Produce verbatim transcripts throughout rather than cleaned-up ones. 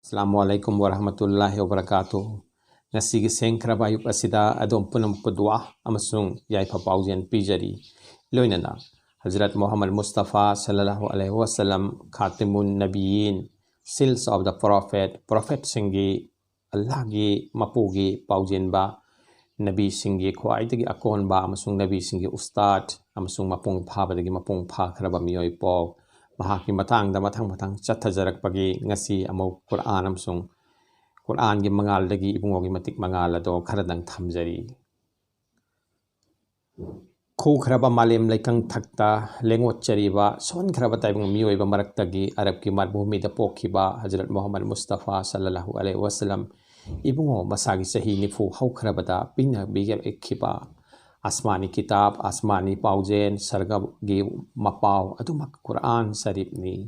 ꯑꯁꯂꯥꯃꯨ ꯑꯂꯥꯏꯀꯨꯝ ꯋꯔꯍꯃꯇꯨꯜꯂꯥꯍꯤ ꯋꯕꯔꯀꯥꯇꯨ꯫ ꯉꯁꯤꯒꯤ ꯁꯦꯡꯈ꯭ꯔꯕ ꯑꯌꯨꯛ ꯑꯁꯤꯗ ꯑꯗꯣꯝ ꯄꯨꯝꯅꯃꯛꯄꯨ ꯗꯨꯋꯥ ꯑꯃꯁꯨꯡ ꯌꯥꯏꯐ ꯄꯥꯎꯖꯦꯜ ꯄꯤꯖꯔꯤ꯫ ꯂꯣꯏꯅꯅ ꯍꯖꯔꯠ ꯃꯨꯍꯝꯃꯗ ꯃꯨꯁꯇꯐꯥ ꯁꯜꯂꯜꯂꯥꯍꯨ ꯑꯂꯥꯏꯍꯤ ꯋꯁꯜꯂꯝ, ꯈꯥꯇꯤꯃꯨꯟ ꯅꯕꯤꯌꯤꯟ, seals of the prophet, ꯄ꯭ꯔꯣꯐꯦꯠꯁꯤꯡꯒꯤ, ꯑꯜꯂꯥꯍꯒꯤ ꯃꯄꯨꯒꯤ ꯄꯥꯎꯖꯦꯟꯕ, ꯅꯕꯤꯁꯤꯡꯒꯤ ꯈ꯭ꯋꯥꯏꯗꯒꯤ ꯑꯀꯣꯟꯕ ꯑꯃꯁꯨꯡ ꯅꯕꯤꯁꯤꯡꯒꯤ ꯎꯁꯇꯥꯗ ꯑꯃꯁꯨꯡ ꯃꯄꯨꯡ ꯐꯥꯕꯗꯒꯤ ꯃꯄꯨꯡ ꯐꯥꯈ꯭ꯔꯕ ꯃꯤꯑꯣꯏ ꯄꯣꯛ, ꯃꯍꯥꯛꯀꯤ ꯃꯇꯥꯡꯗ ꯃꯊꯪ ꯃꯊꯪ ꯆꯠꯊꯖꯔꯛꯄꯒꯤ ꯉꯁꯤ ꯑꯃꯨꯛ ꯀꯨꯔꯑꯥꯟ ꯑꯃꯁꯨꯡ ꯀꯨꯔꯑꯥꯟꯒꯤ ꯃꯉꯥꯜꯗꯒꯤ ꯏꯕꯨꯡꯉꯣꯒꯤ ꯃꯇꯤꯛ ꯃꯉꯥꯜ ꯑꯗꯣ ꯈꯔꯗꯪ ꯊꯝꯖꯔꯤ꯫ ꯈꯨꯈ꯭ꯔꯕ ꯃꯥꯂꯦꯝ ꯂꯩꯀꯪ ꯊꯛꯇ ꯂꯦꯡꯉꯣꯠꯆꯔꯤꯕ ꯁꯣꯟꯈ꯭ꯔꯕ ꯇꯥꯏꯕꯪ ꯃꯤꯑꯣꯏꯕ ꯃꯔꯛꯇꯒꯤ ꯑꯔꯕꯀꯤ ꯃꯔꯚꯨꯃꯤꯗ ꯄꯣꯛꯈꯤꯕ ꯍꯖꯔꯠ ꯃꯨꯍꯝꯃꯗ ꯃꯨꯁꯇꯐꯥ ꯁꯜꯂꯜꯂꯥꯍꯨ ꯑꯂꯥꯏꯍꯤ ꯋꯁꯜꯂꯝ ꯏꯕꯨꯡꯉꯣ ꯃꯁꯥꯒꯤ ꯆꯍꯤ ꯅꯤꯐꯨ ꯍꯧꯈ꯭ꯔꯕꯗ ꯄꯤꯅꯕꯤꯔꯛꯈꯤꯕ ꯑꯁꯃꯥꯅꯤ ꯀꯤꯇꯥꯕ, ꯑꯁꯃꯥꯅꯤ ꯄꯥꯎꯖꯦꯜ, ꯁꯔꯒꯒꯤ ꯃꯄꯥꯎ ꯑꯗꯨꯃꯛ ꯀꯨꯔꯑꯥꯟ ꯁꯔꯤꯐꯅꯤ꯫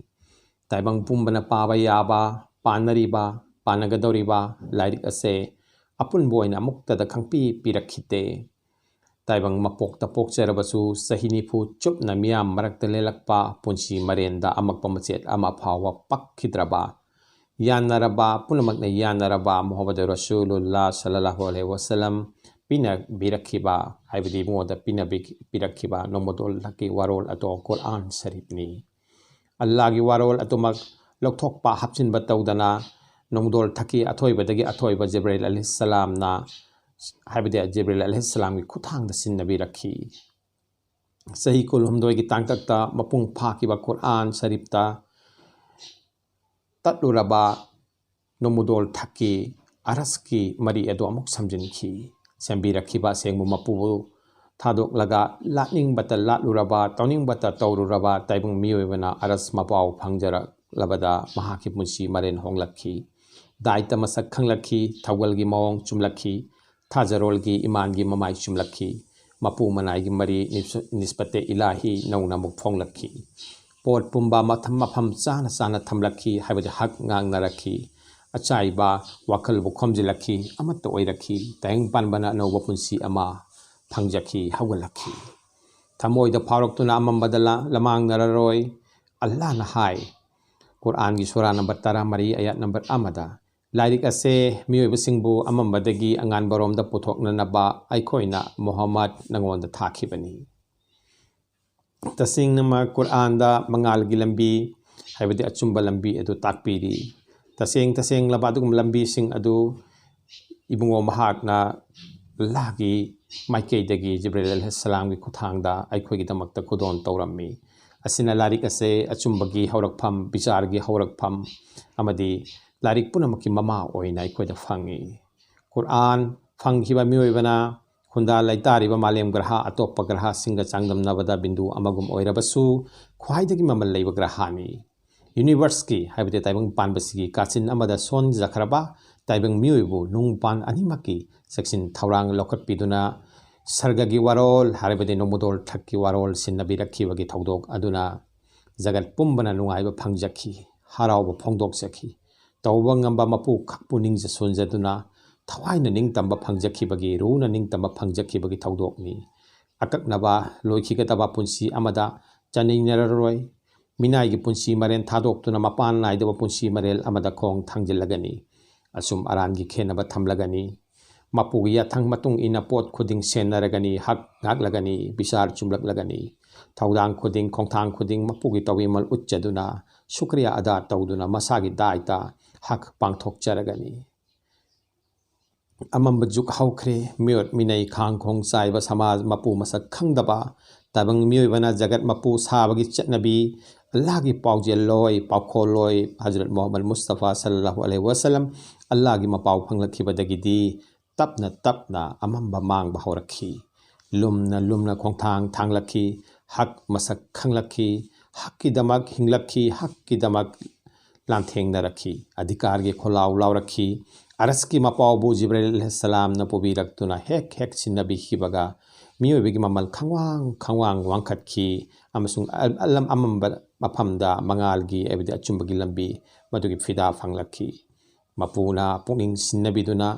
ꯇꯥꯏꯕꯪ ꯄꯨꯝꯕꯅ ꯄꯥꯕ ꯌꯥꯕ, ꯄꯥꯅꯔꯤꯕ, ꯄꯥꯅꯒꯗꯧꯔꯤꯕ ꯂꯥꯏꯔꯤꯛ ꯑꯁꯦ ꯑꯄꯨꯟꯕ ꯑꯣꯏꯅ ꯑꯃꯨꯛꯇꯗ ꯈꯪꯄꯤ ꯄꯤꯔꯛꯈꯤꯗꯦ꯫ ꯇꯥꯏꯕꯪ ꯃꯄꯣꯛꯇ ꯄꯣꯛꯆꯔꯕꯁꯨ ꯆꯍꯤ ꯅꯤꯐꯨ ꯆꯨꯞꯅ ꯃꯤꯌꯥꯝ ꯃꯔꯛꯇ ꯂꯦꯜꯂꯛꯄ ꯄꯨꯟꯁꯤ ꯃꯔꯦꯟꯗ ꯑꯃꯛꯄ ꯃꯆꯦꯠ ꯑꯃ ꯐꯥꯎꯕ ꯄꯛꯈꯤꯗ꯭ꯔꯕ, ꯌꯥꯅꯔꯕ, ꯄꯨꯝꯅꯃꯛꯅ ꯌꯥꯅꯔꯕ ꯃꯨꯍꯝꯃꯗ ꯔꯁꯨꯂꯨꯜꯂꯥ ꯁꯜꯂꯜꯂꯥꯍꯨ ꯑꯂꯥꯏꯍꯤ ꯋꯁꯜꯂꯝ ꯄꯤꯅꯕꯤꯔꯛꯈꯤꯕ, ꯍꯥꯏꯕꯗꯤ ꯃꯉꯣꯟꯗ ꯄꯤꯅꯕꯤ-, ꯄꯤꯔꯛꯈꯤꯕ ꯅꯣꯡꯃꯗꯣꯜ ꯊꯛꯀꯤ ꯋꯥꯔꯣꯜ ꯑꯗꯣ ꯀꯨꯔꯑꯥꯟ ꯁꯔꯤꯐꯅꯤ꯫ ꯑꯜꯂꯥꯍꯒꯤ ꯋꯥꯔꯣꯜ ꯑꯗꯨꯃꯛ ꯂꯧꯊꯣꯛꯄ ꯍꯥꯞꯆꯤꯟꯕ ꯇꯧꯗꯅ ꯅꯣꯡꯗꯣꯜ ꯊꯛꯀꯤ ꯑꯊꯣꯏꯕꯗꯒꯤ ꯑꯊꯣꯏꯕ ꯖꯤꯕ꯭ꯔꯤꯜ ꯑꯂꯤꯁꯂꯥꯝꯅ, ꯍꯥꯏꯕꯗꯤ ꯖꯤꯕ꯭ꯔꯤꯜ ꯑꯂꯤꯁꯂꯥꯝꯒꯤ ꯈꯨꯠꯊꯥꯡꯗ ꯁꯤꯟꯅꯕꯤꯔꯛꯈꯤ꯫ ꯆꯍꯤ ꯀꯨꯟꯍꯨꯝꯗꯣꯏꯒꯤ ꯇꯥꯡꯀꯛꯇ ꯃꯄꯨꯡ ꯐꯥꯈꯤꯕ ꯀꯨꯔꯑꯥꯟ ꯁꯔꯤꯐꯇ ꯇꯠꯂꯨꯔꯕ ꯅꯣꯡꯃꯗꯣꯜ ꯊꯛꯀꯤ ꯑꯔꯁꯀꯤ ꯃꯔꯤ ꯑꯗꯨ ꯑꯃꯨꯛ ꯁꯝꯖꯤꯟꯈꯤ꯫ ꯁꯦꯝꯕꯤꯔꯛꯈꯤꯕ ꯑꯁꯦꯡꯕ ꯃꯄꯨꯕꯨ ꯊꯥꯗꯣꯛꯂꯒ ꯂꯥꯠꯅꯤꯡꯕꯇ ꯂꯥꯠꯂꯨꯔꯕ, ꯇꯧꯅꯤꯡꯕꯇ ꯇꯧꯔꯨꯔꯕ ꯇꯥꯏꯕꯪ ꯃꯤꯑꯣꯏꯕꯅ ꯑꯔꯁ ꯃꯄꯥꯎ ꯐꯪꯖꯔꯛꯂꯕꯗ ꯃꯍꯥꯛꯀꯤ ꯄꯨꯟꯁꯤ ꯃꯔꯦꯟ ꯍꯣꯡꯂꯛꯈꯤ꯫ ꯗꯥꯏꯇ ꯃꯁꯛ ꯈꯪꯂꯛꯈꯤ, ꯊꯧꯒꯜꯒꯤ ꯃꯑꯣꯡ ꯆꯨꯝꯂꯛꯈꯤ, ꯊꯥꯖꯔꯣꯜꯒꯤ ꯏꯃꯥꯟꯒꯤ ꯃꯃꯥꯏ ꯆꯨꯝꯂꯛꯈꯤ꯫ ꯃꯄꯨ ꯃꯅꯥꯏꯒꯤ ꯃꯔꯤ ꯅꯤꯁ-, ꯅꯤꯁꯄꯇꯦ ꯏꯂꯥꯍꯤ ꯅꯧꯅ ꯑꯃꯨꯛ ꯐꯣꯡꯂꯛꯈꯤ꯫ ꯄꯣꯠ ꯄꯨꯝꯕ ꯃꯊꯝ-, ꯃꯐꯝ ꯆꯥꯅ ꯆꯥꯅ ꯊꯝꯂꯛꯈꯤ, ꯍꯥꯏꯕꯗꯤ ꯍꯛ ꯉꯥꯡꯅꯔꯛꯈꯤ꯫ ꯑꯆꯥꯏꯕ ꯋꯥꯈꯜꯕꯨ ꯈꯣꯝꯖꯤꯜꯂꯛꯈꯤ, ꯑꯃꯠꯇ ꯑꯣꯏꯔꯛꯈꯤ꯫ ꯇꯥꯏꯕꯪ ꯄꯥꯟꯕꯅ ꯑꯅꯧꯕ ꯄꯨꯟꯁꯤ ꯑꯃ ꯐꯪꯖꯈꯤ, ꯍꯧꯒꯠꯂꯛꯈꯤ꯫ ꯊꯃꯣꯏꯗ ꯐꯥꯎꯔꯛꯇꯨꯅ ꯑꯃꯝꯕꯗ ꯂꯥ-, ꯂꯃꯥꯡꯅꯔꯔꯣꯏ꯫ ꯑꯜꯂꯥꯍꯅ ꯍꯥꯏ, ꯀꯨꯔꯥꯟꯒꯤ ꯁꯨꯔꯥ ꯅꯝꯕꯔ ꯇꯔꯥꯃꯔꯤ, ꯑꯌꯥꯠ ꯅꯝꯕꯔ ꯑꯃꯗ, "ꯂꯥꯏꯔꯤꯛ ꯑꯁꯦ ꯃꯤꯑꯣꯏꯕꯁꯤꯡꯕꯨ ꯑꯃꯝꯕꯗꯒꯤ ꯑꯉꯥꯟꯕꯔꯣꯝꯗ ꯄꯨꯊꯣꯛꯅꯅꯕ ꯑꯩꯈꯣꯏꯅ ꯃꯨꯍꯝꯃꯗ ꯅꯉꯣꯟꯗ ꯊꯥꯈꯤꯕꯅꯤ"꯫ ꯇꯁꯦꯡꯅꯃꯛ ꯀꯨꯔꯥꯟꯗ ꯃꯉꯥꯜꯒꯤ ꯂꯝꯕꯤ, ꯍꯥꯏꯕꯗꯤ ꯑꯆꯨꯝꯕ ꯂꯝꯕꯤ ꯑꯗꯨ ꯇꯥꯛꯄꯤꯔꯤ꯫ ꯇꯁꯦꯡ ꯇꯁꯦꯡꯂꯕ ꯑꯗꯨꯒꯨꯝꯕ ꯂꯝꯕꯤꯁꯤꯡ ꯑꯗꯨ ꯏꯕꯨꯡꯉꯣ ꯃꯍꯥꯛꯅ ꯑꯜꯂꯥꯍꯒꯤ ꯃꯥꯏꯀꯩꯗꯒꯤ ꯖꯤꯕ꯭ꯔꯤꯜ ꯑꯂꯩꯍꯤꯁꯁꯂꯥꯝꯒꯤ ꯈꯨꯠꯊꯥꯡꯗ ꯑꯩꯈꯣꯏꯒꯤꯗꯃꯛꯇ ꯈꯨꯗꯣꯜ ꯇꯧꯔꯝꯃꯤ꯫ ꯑꯁꯤꯅ ꯂꯥꯏꯔꯤꯛ ꯑꯁꯦ ꯑꯆꯨꯝꯕꯒꯤ ꯍꯧꯔꯛꯐꯝ, ꯕꯤꯆꯥꯔꯒꯤ ꯍꯧꯔꯛꯐꯝ ꯑꯃꯗꯤ ꯂꯥꯏꯔꯤꯛ ꯄꯨꯝꯅꯃꯛꯀꯤ ꯃꯃꯥ ꯑꯣꯏꯅ ꯑꯩꯈꯣꯏꯗ ꯐꯪꯉꯤ꯫ ꯀꯨꯔꯥꯟ ꯐꯪꯈꯤꯕ ꯃꯤꯑꯣꯏꯕꯅ ꯈꯨꯟꯗꯥ ꯂꯩꯇꯥꯔꯤꯕ ꯃꯥꯂꯦꯝ ꯒ꯭ꯔꯍ, ꯑꯇꯣꯞꯄ ꯒ꯭ꯔꯍꯁꯤꯡꯒ ꯆꯥꯡꯗꯝꯅꯕꯗ ꯕꯤꯟꯗꯨ ꯑꯃꯒꯨꯝ ꯑꯣꯏꯔꯕꯁꯨ, ꯈ꯭ꯋꯥꯏꯗꯒꯤ ꯃꯃꯜ ꯂꯩꯕ ꯒ꯭ꯔꯍꯅꯤ꯫ ꯌꯨꯅꯤꯚꯔꯁꯀꯤ, ꯍꯥꯏꯕꯗꯤ ꯇꯥꯏꯕꯪ ꯄꯥꯟꯕꯁꯤꯒꯤ ꯀꯥꯆꯤꯟ ꯑꯃꯗ ꯁꯣꯟꯖꯈ꯭ꯔꯕ ꯇꯥꯏꯕꯪ ꯃꯤꯑꯣꯏꯕꯨ ꯅꯨꯡꯄꯥꯟ ꯑꯅꯤꯃꯛꯀꯤ ꯆꯦꯛꯁꯤꯟ ꯊꯧꯔꯥꯡ ꯂꯧꯈꯠꯄꯤꯗꯨꯅ, ꯁꯔꯒꯒꯤ ꯋꯥꯔꯣꯜ, ꯍꯥꯏꯕꯗꯤ ꯅꯣꯡꯃꯗꯣꯜ ꯊꯛꯀꯤ ꯋꯥꯔꯣꯜ ꯁꯤꯟꯅꯕꯤꯔꯛꯈꯤꯕꯒꯤ ꯊꯧꯗꯣꯛ ꯑꯗꯨꯅ ꯖꯒꯠ ꯄꯨꯝꯕꯅ ꯅꯨꯡꯉꯥꯏꯕ ꯐꯪꯖꯈꯤ, ꯍꯔꯥꯎꯕ ꯐꯣꯡꯗꯣꯛꯆꯈꯤ꯫ ꯇꯧꯕ ꯉꯝꯕ ꯃꯄꯨ ꯈꯛꯄꯨ ꯅꯤꯡꯖ ꯁꯣꯟꯖꯗꯨꯅ ꯊꯋꯥꯏꯅ ꯅꯤꯡꯇꯝꯕ ꯐꯪꯖꯈꯤꯕꯒꯤ, ꯔꯨꯅ ꯅꯤꯡꯇꯝꯕ ꯐꯪꯖꯈꯤꯕꯒꯤ ꯊꯧꯗꯣꯛꯅꯤ꯫ ꯑꯀꯛꯅꯕ ꯂꯣꯏꯈꯤꯒꯗꯕ ꯄꯨꯟꯁꯤ ꯑꯃꯗ ꯆꯅꯩꯅꯔꯔꯣꯏ꯫ ꯃꯤꯅꯥꯏꯒꯤ ꯄꯨꯟꯁꯤ ꯃꯔꯦꯟ ꯊꯥꯗꯣꯛꯇꯨꯅ ꯃꯄꯥꯟ ꯅꯥꯏꯗꯕ ꯄꯨꯟꯁꯤ ꯃꯔꯦꯜ ꯑꯃꯗ ꯈꯣꯡ ꯊꯥꯡꯖꯤꯜꯂꯒꯅꯤ꯫ ꯑꯆꯨꯝ ꯑꯔꯥꯟꯒꯤ ꯈꯦꯟꯅꯕ ꯊꯝꯂꯒꯅꯤ꯫ ꯃꯄꯨꯒꯤ ꯌꯥꯊꯪ ꯃꯇꯨꯡ ꯏꯟꯅ ꯄꯣꯠ ꯈꯨꯗꯤꯡ ꯁꯦꯟꯅꯔꯒꯅꯤ, ꯍꯛ ꯉꯥꯛꯂꯒꯅꯤ, ꯕꯤꯆꯥꯔ ꯆꯨꯝꯂꯛꯂꯒꯅꯤ꯫ ꯊꯧꯗꯥꯡ ꯈꯨꯗꯤꯡ, ꯈꯣꯡꯊꯥꯡ ꯈꯨꯗꯤꯡ ꯃꯄꯨꯒꯤ ꯇꯧꯕꯤꯃꯜ ꯎꯠꯆꯗꯨꯅ, ꯁꯨꯀ꯭ꯔꯤꯌꯥ ꯑꯗꯥ ꯇꯧꯗꯨꯅ ꯃꯁꯥꯒꯤ ꯗꯥꯏꯇ, ꯍꯛ ꯄꯥꯡꯊꯣꯛꯆꯔꯒꯅꯤ꯫ ꯑꯃꯝꯕ ꯖꯨꯒ ꯍꯧꯈ꯭ꯔꯦ꯫ ꯃꯤꯑꯣꯠ ꯃꯤꯅꯩ, ꯈꯥꯡ ꯈꯣꯡ ꯆꯥꯏꯕ ꯁꯃꯥꯖ, ꯃꯄꯨ ꯃꯁꯛ ꯈꯪꯗꯕ ꯇꯥꯏꯕꯪ ꯃꯤꯑꯣꯏꯕꯅ ꯖꯒꯠ ꯃꯄꯨ ꯁꯥꯕꯒꯤ ꯆꯠꯅꯕꯤ, ꯑꯜꯂꯥꯍꯒꯤ ꯄꯥꯎꯖꯦꯜꯂꯣꯏ, ꯄꯥꯎꯈꯣꯜꯂꯣꯏ ꯍꯖꯔꯠ ꯃꯨꯍꯝꯃꯗ ꯃꯨꯁꯇꯐꯥ ꯁꯜꯂꯜꯂꯥꯍꯨ ꯑꯂꯩꯍꯤ ꯋꯥꯁꯂꯝ, ꯑꯜꯂꯥꯍꯒꯤ ꯃꯄꯥꯎ ꯐꯪꯂꯛꯈꯤꯕꯗꯒꯤꯗꯤ ꯇꯞꯅ ꯇꯞꯅ ꯑꯃꯝꯕ ꯃꯥꯡꯕ ꯍꯧꯔꯛꯈꯤ꯫ ꯂꯨꯝꯅ ꯂꯨꯝꯅ ꯈꯣꯡꯊꯥꯡ ꯊꯥꯡꯂꯛꯈꯤ꯫ ꯍꯛ ꯃꯁꯛ ꯈꯪꯂꯛꯈꯤ꯫ ꯍꯛꯀꯤꯗꯃꯛ ꯍꯤꯡꯂꯛꯈꯤ꯫ ꯍꯛꯀꯤꯗꯃꯛ ꯂꯥꯟꯊꯦꯡꯅꯔꯛꯈꯤ꯫ ꯑꯙꯤꯀꯥꯔꯒꯤ ꯈꯣꯜꯂꯥꯎ ꯂꯥꯎꯔꯛꯈꯤ꯫ ꯑꯔꯁꯀꯤ ꯃꯄꯥꯎꯕꯨ ꯖꯤꯕ꯭ꯔꯤꯜ ꯑꯂꯩꯍꯤꯁꯁꯂꯥꯝꯅ ꯄꯨꯕꯤꯔꯛꯇꯨꯅ ꯍꯦꯛ ꯍꯦꯛ ꯁꯤꯟꯅꯕꯤꯈꯤꯕꯒ, ꯃꯤꯑꯣꯏꯕꯒꯤ ꯃꯃꯜ ꯈꯪꯋꯥꯡ ꯈꯪꯋꯥꯡ ꯋꯥꯡꯈꯠꯈꯤ, ꯑꯃꯁꯨꯡ ꯑ-, ꯑꯂꯝ ꯑꯃꯝꯕ ꯃꯐꯝꯗ ꯃꯉꯥꯜꯒꯤ, ꯍꯥꯏꯕꯗꯤ ꯑꯆꯨꯝꯕꯒꯤ ꯂꯝꯕꯤ, ꯃꯗꯨꯒꯤ ꯐꯤꯗꯥ ꯐꯪꯂꯛꯈꯤ꯫ ꯃꯄꯨꯅ ꯄꯨꯛꯅꯤꯡ ꯁꯤꯟꯅꯕꯤꯗꯨꯅ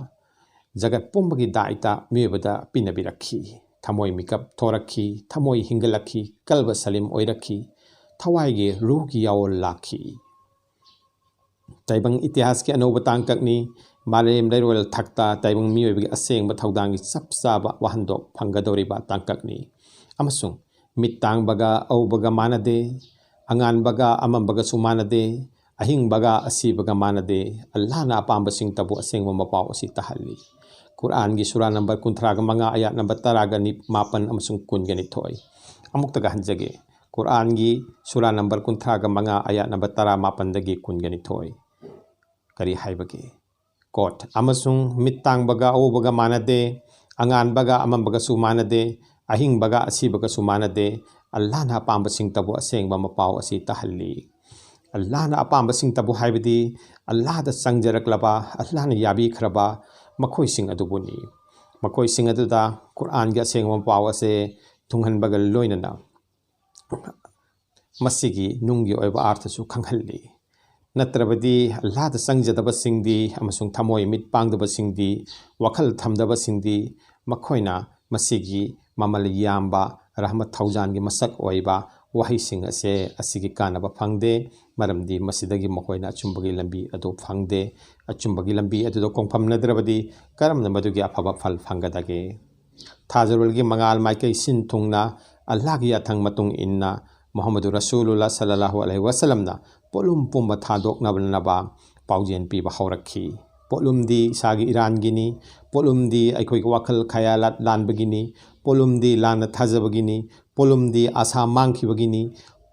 ꯖꯒꯠ ꯄꯨꯝꯕꯒꯤ ꯗꯥꯏꯇ ꯃꯤꯑꯣꯏꯕꯗ ꯄꯤꯅꯕꯤꯔꯛꯈꯤ꯫ ꯊꯃꯣꯏ ꯃꯤꯀꯞ ꯊꯣꯔꯛꯈꯤ, ꯊꯃꯣꯏ ꯍꯤꯡꯒꯠꯂꯛꯈꯤ, ꯀꯜꯕ ꯁꯂꯤꯝ ꯑꯣꯏꯔꯛꯈꯤ, ꯊꯋꯥꯏꯒꯤ ꯔꯨꯍꯒꯤ ꯌꯥꯑꯣꯜ ꯂꯥꯛꯈꯤ꯫ ꯇꯥꯏꯕꯪ ꯏꯇꯤꯍꯥꯁꯀꯤ ꯑꯅꯧꯕ ꯇꯥꯡꯀꯛꯅꯤ꯫ ꯃꯥꯂꯦꯝ ꯂꯩꯔꯣꯜ ꯊꯛꯇ ꯇꯥꯏꯕꯪ ꯃꯤꯑꯣꯏꯕꯒꯤ ꯑꯁꯦꯡꯕ ꯊꯧꯗꯥꯡꯒꯤ ꯆꯞ ꯆꯥꯕ ꯋꯥꯍꯟꯊꯣꯛ ꯐꯪꯒꯗꯧꯔꯤꯕ ꯇꯥꯡꯀꯛꯅꯤ꯫ ꯑꯃꯁꯨꯡ ꯃꯤꯠ ꯇꯥꯡꯕꯒ ꯑꯎꯕꯒ ꯃꯥꯟꯅꯗꯦ, ꯑꯉꯥꯟꯕꯒ ꯑꯃꯝꯕꯒꯁꯨ ꯃꯥꯟꯅꯗꯦ, ꯑꯍꯤꯡꯕꯒ ꯑꯁꯤꯕꯒ ꯃꯥꯟꯅꯗꯦ꯫ ꯑꯜꯂꯥꯍꯅ ꯑꯄꯥꯝꯕꯁꯤꯡꯇꯕꯨ ꯑꯁꯦꯡꯕ ꯃꯄꯥꯎ ꯑꯁꯤ ꯇꯥꯍꯜꯂꯤ꯫ ꯀꯨꯔꯥꯟꯒꯤ ꯁꯨꯔꯥ ꯅꯝꯕꯔ ꯀꯨꯟꯊ꯭ꯔꯥꯒ ꯃꯉꯥ, ꯑꯌꯥꯠ ꯅꯝꯕꯔ ꯇꯔꯥꯒ ꯃꯥꯄꯟ ꯑꯃꯁꯨꯡ ꯀꯨꯟꯒ ꯅꯤꯊꯣꯏ꯫ ꯑꯃꯨꯛꯇꯒ ꯍꯟꯖꯒꯦ꯫ ꯀꯨꯔꯥꯟꯒꯤ ꯁꯨꯔꯥ ꯅꯝꯕꯔ ꯀꯨꯟꯊ꯭ꯔꯥꯒ ꯃꯉꯥ, ꯑꯌꯥꯠ ꯅꯝꯕꯔ ꯇꯔꯥ ꯃꯥꯄꯟꯗꯒꯤ ꯀꯨꯟꯒ ꯅꯤꯊꯣꯏ꯫ ꯀꯔꯤ ꯍꯥꯏꯕꯒꯦ? ꯀꯣꯠ, "ꯑꯃꯁꯨꯡ ꯃꯤꯠ ꯇꯥꯡꯕꯒ ꯑꯎꯕꯒ ꯃꯥꯟꯅꯗꯦ, ꯑꯉꯥꯟꯕꯒ ꯑꯃꯝꯕꯒꯁꯨ ꯃꯥꯟꯅꯗꯦ, ꯑꯍꯤꯡꯕꯒ ꯑꯁꯤꯕꯒꯁꯨ ꯃꯥꯟꯅꯗꯦ꯫ ꯑꯜꯂꯥꯍꯅ ꯑꯄꯥꯝꯕꯁꯤꯡꯇꯕꯨ ꯑꯁꯦꯡꯕ ꯃꯄꯥꯎ ꯑꯁꯤ ꯇꯥꯍꯜꯂꯤ"꯫ ꯑꯜꯂꯥꯍꯅ ꯑꯄꯥꯝꯕꯁꯤꯡꯇꯕꯨ ꯍꯥꯏꯕꯗꯤ ꯑꯜꯂꯥꯍꯗ ꯆꯪꯖꯔꯛꯂꯕ, ꯑꯜꯂꯥꯍꯅ ꯌꯥꯕꯤꯈ꯭ꯔꯕ ꯃꯈꯣꯏꯁꯤꯡ ꯑꯗꯨꯕꯨꯅꯤ꯫ ꯃꯈꯣꯏꯁꯤꯡ ꯑꯗꯨꯗ ꯀꯨꯔꯥꯟꯒꯤ ꯑꯁꯦꯡꯕ ꯃꯄꯥꯎ ꯑꯁꯦ ꯊꯨꯡꯍꯟꯕꯒ ꯂꯣꯏꯅꯅ ꯃꯁꯤꯒꯤ ꯅꯨꯡꯒꯤ ꯑꯣꯏꯕ ꯑꯥꯔꯊꯁꯨ ꯈꯪꯍꯜꯂꯤ꯫ ꯅꯠꯇ꯭ꯔꯕꯗꯤ ꯑꯜꯂꯥꯍꯗ ꯆꯪꯖꯗꯕꯁꯤꯡꯗꯤ ꯑꯃꯁꯨꯡ ꯊꯃꯣꯏ ꯃꯤꯠ ꯄꯥꯡꯗꯕꯁꯤꯡꯗꯤ, ꯋꯥꯈꯜ ꯊꯝꯗꯕꯁꯤꯡꯗꯤ, ꯃꯈꯣꯏꯅ ꯃꯁꯤꯒꯤ ꯃꯃꯜ ꯌꯥꯝꯕ ꯔꯍꯃꯠ ꯊꯧꯖꯥꯟꯒꯤ ꯃꯁꯛ ꯑꯣꯏꯕ ꯋꯥꯍꯩꯁꯤꯡ ꯑꯁꯦ, ꯑꯁꯤꯒꯤ ꯀꯥꯟꯅꯕ ꯐꯪꯗꯦ, ꯃꯔꯝꯗꯤ ꯃꯁꯤꯗꯒꯤ ꯃꯈꯣꯏꯅ ꯑꯆꯨꯝꯕꯒꯤ ꯂꯝꯕꯤ ꯑꯗꯨ ꯐꯪꯗꯦ꯫ ꯑꯆꯨꯝꯕꯒꯤ ꯂꯝꯕꯤ ꯑꯗꯨꯗ ꯈꯣꯡꯐꯝꯅꯗ꯭ꯔꯕꯗꯤ ꯀꯔꯝꯅ ꯃꯗꯨꯒꯤ ꯑꯐꯕ ꯐꯜ ꯐꯪꯒꯗꯒꯦ? ꯊꯥꯖꯔꯣꯜꯒꯤ ꯃꯉꯥꯜ ꯃꯥꯏꯀꯩ ꯁꯤꯟ ꯊꯨꯡꯅ ꯑꯜꯂꯥꯍꯒꯤ ꯌꯥꯊꯪ ꯃꯇꯨꯡ ꯏꯟꯅ ꯃꯨꯍꯝꯃꯗꯨ ꯔꯁꯨꯂꯨꯜꯂꯥ ꯁꯜꯂꯜꯂꯥꯍꯨ ꯑꯂꯩꯍꯤ ꯋꯥꯁꯜꯂꯝꯅ ꯄꯣꯠꯂꯨꯝ ꯄꯨꯝꯕ ꯊꯥꯗꯣꯛꯅꯕ ꯄꯥꯎꯖꯦꯜ ꯄꯤꯕ ꯍꯧꯔꯛꯈꯤ꯫ ꯄꯣꯠꯂꯨꯝꯗꯤ ꯏꯁꯥꯒꯤ ꯏꯔꯥꯟꯒꯤꯅꯤ, ꯄꯣꯠꯂꯨꯝꯗꯤ ꯑꯩꯈꯣꯏꯒꯤ ꯋꯥꯈꯜ ꯈꯌꯥꯂꯥꯠ ꯂꯥꯟꯕꯒꯤꯅꯤ, ꯄꯣꯠꯂꯨꯝꯗꯤ ꯂꯥꯟꯅ ꯊꯥꯖꯕꯒꯤꯅꯤ, ꯄꯣꯠꯂꯨꯝꯗꯤ ꯑꯥꯁꯥ ꯃꯥꯡꯈꯤꯕꯒꯤꯅꯤ,